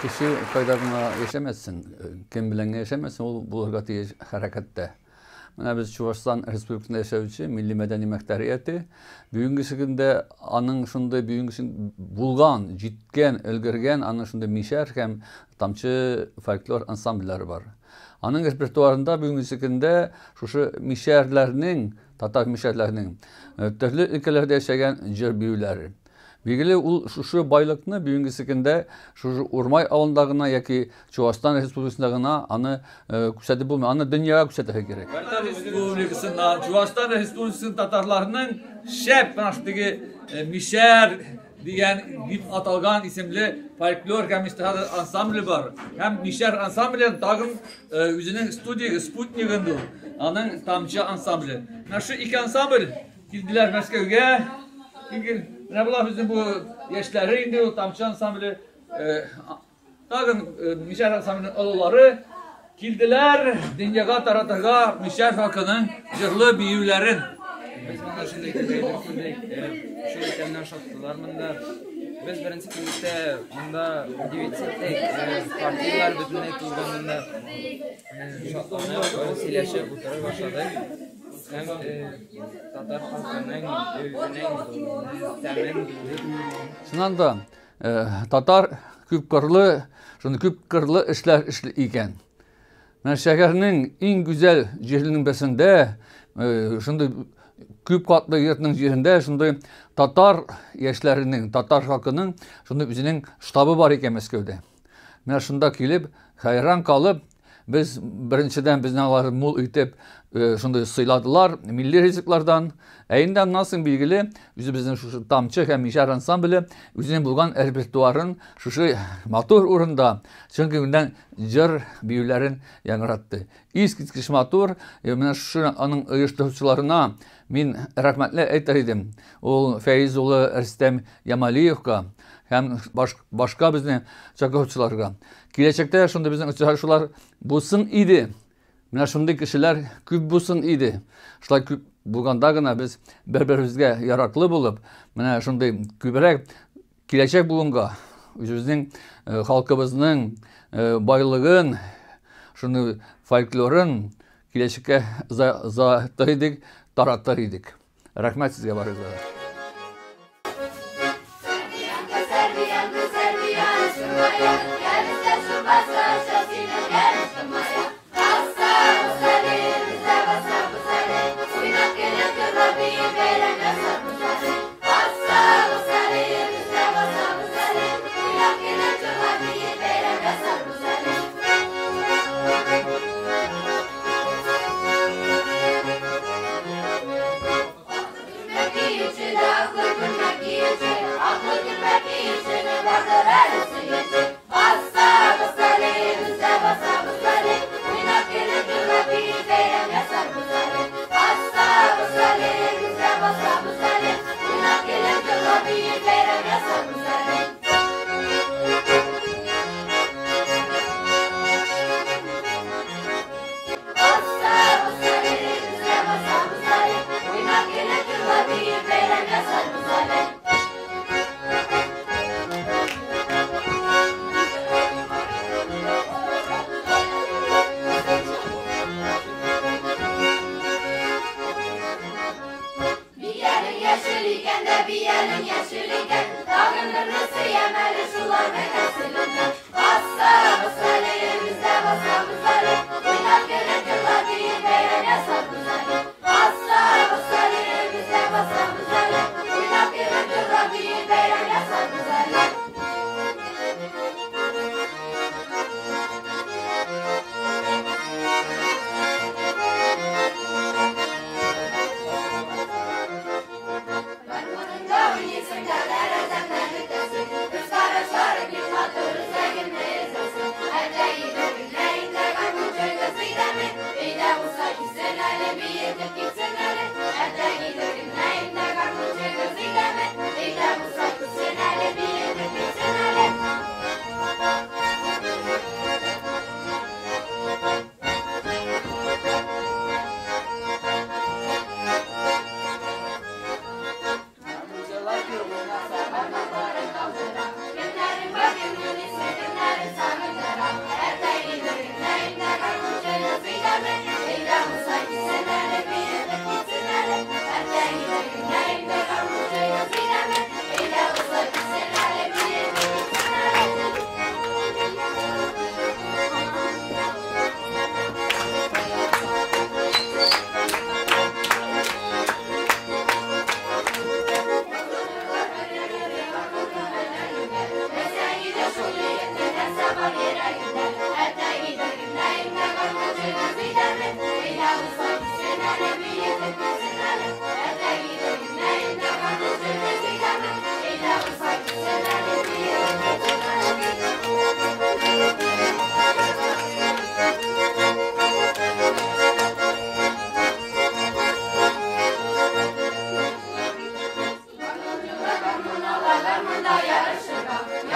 Кеше кайда гына яшәмәсен, кем белән генә яшәмәсен, ул булырга тиеш хәрәкәттә. Менә без Чувашстан Республикасында яшәүче милли мәдәни мөхтәрияте бүгенге көндә аның шундый бүгенге булган, җиткән, өлгергән аның шундый мишәр һәм тамчы фольклор ансамбльләре бар. Аның репертуарында бүгенге көндә шушы мишәрләрнең, татар мишәрләрнең төрле өлкәләрдә яшәгән җыр биюләре. Билгеле, ул шушы байлыкны бүгенге көндә шушы Урмай авылында гына яки Чувашстан Республикасында гына аны күрсәтеп булмый, аны дөньяга күрсәтергә кирәк. Татар Республикасыннан, Чувашстан Республикасының татарларының шәп менә шул теге мишәр дигән дип аталган исемле фольклор һәм эстрада ансамбле бар. Һәм мишәр ансамблен тагын үзенең студия спутнигы инде ул. Аның Тамчы ансамбле. Менә шу ике ансамбль килделәр Мәскәүгә. Чөнки менә болар безнең бу яшьләре инде ул Тамчы ансамбле, тагын мишәр ансамбленең олылары килделәр дөньяга таратырга мишәр халкының җырлы биюләрен. Без монда шундый күп әйбер күрдек, шул икәннән шаттылар монда. Без беренче килгәндә монда удивиться иттек, квартиралар бөтенләй тулган монда. Шатланып, сөйләшеп утыра башладык. Һәм татар халкының үзенең тәмен белдек. Чыннан да, татар күпкырлы, шундый күпкырлы эшләр эшли икән. Менә шәһәрнең иң гүзәл җиренең берсендә, шундый күп катлы йортның җирендә шундый татар яшьләренең, татар халкының шундый үзенең штабы бар икән Мәскәүдә. Менә шунда килеп, хәйран калып, без беренчедән безне алар мул итеп шундый сыйладылар милли ризыклардан. Ә инде аннан соң билгеле, үзебезнең шушы Тамчы һәм Мишәр ансамбле үзенең булган репертуарын шушы матур урында чын күңелдән җыр биюләрен яңгыратты. Искиткеч матур, менә шушы аның оештыручыларына мин рәхмәтле әйтер идем. Ул Фәиз улы Рөстәм Ямалиевка һәм башка безне чакыручыларга. Киләчәктә шундый безнең очрашулар булсын иде. Менә шундый кешеләр күп булсын иде. Шулай күп булганда гына без бер-беребезгә яраклы булып, менә шундый күбрәк киләчәк буынга үзебезнең халкыбызның байлыгын, шуны фольклорын киләчәккә озатыр идек, таратыр идек. Рәхмәт сезгә барыгызга да.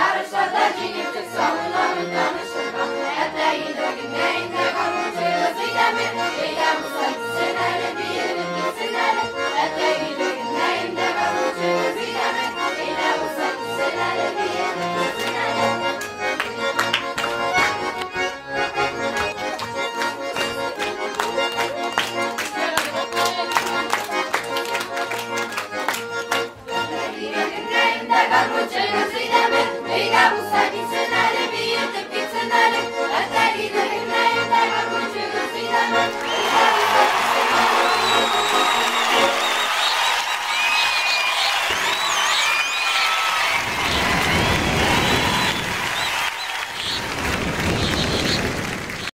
Ярышларда җиңеп чыкса, уйларын танышырга. Әтәй